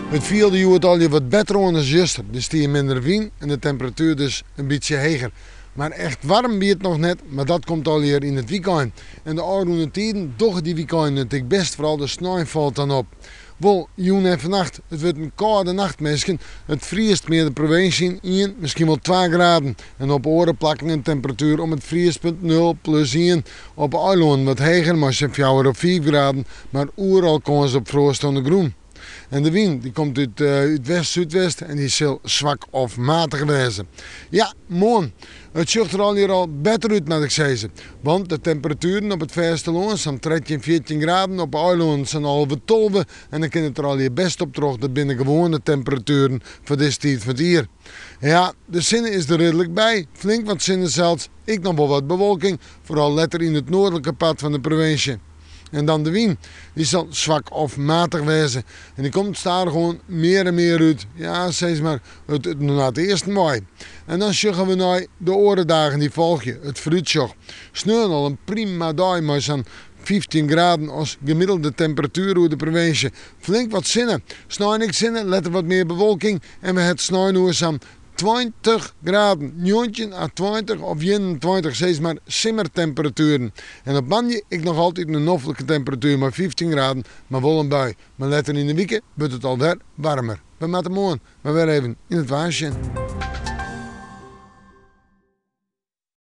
It fielde hjoed allegear wat better oan as juster. Der stie minder wyn en de temperatuer dus in bytsje heger. Mar echt waarm wie it noch net, mar dat komt allegear yn it wykein. En de ôfrûne tiden dogge dy wykeinen it ek best, foaral de snein falt dan op. Wol, jûn en fannacht, it wurdt in kâlde nacht minsken. It friest mear de provinsje yn ien, miskien wol twa graden. En op oare plakken in temperatuer om it friespunt nul, plus ien. Op 'e eilannen wat heger mei sa'n fjouwer of fiif graden, mar oeral kâns op froast oan de grûn. En de wyn dy komt út út west-súdwest en dy sil swak of matich wêze. Ja, moarn. It sjocht der allegear al better út moat ik sizze. Want de temperatueren op it fêstelân sa'n 13, 14 graden, op 'e eilannen sa'n 11, 12 en dan kin it der allegear best op troch. Dat binne gewoane temperatueren foar dizze tiid fan it jier. Ja, de sinne is der ridlik by. Flink wat sinne sels, ek noch wol wat bewolking, foaral letter yn it noardlike part fan de provinsje. En dan de wyn. Dy sil swak of matich wêze. En dy komt stadichoan mear en mear út, ja, sis mar, it it noardeasten wei. En dan sjogge we nei de oare dagen dy't folgje, it foarútsjoch. Sneon al in prima dei mei sa'n 15 graden as gemiddelde temperatuer oer de provinsje. Flink wat sinne. Snein ek sinne, letter wat mear bewolking en we ha it snein oer sa'n 20 graden, 19 à 20 of 21, sis mar simmertemperatueren. En op moandei ek noch altyd in noflike temperatuer mei 15 graden, mar wol in bui. Mar letter yn de wike wurdt it alwer waarmer. We moatte moarn mar wer even yn it waar sjen.